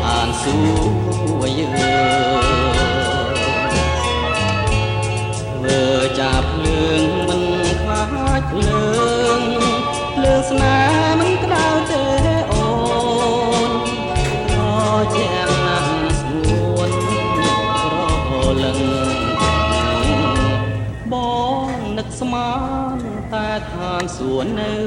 ឋានសួគ៌យើងធ្វើចាប់ភ្លើងមិនខ្លាចភ្លើងភ្លើងស្នេហ៍មិនក្តៅទេអូនត្រជាក់ណាស់ស្ងួនក្រលឹងបងនឹកស្មានតែឋានសួគ៌នៅ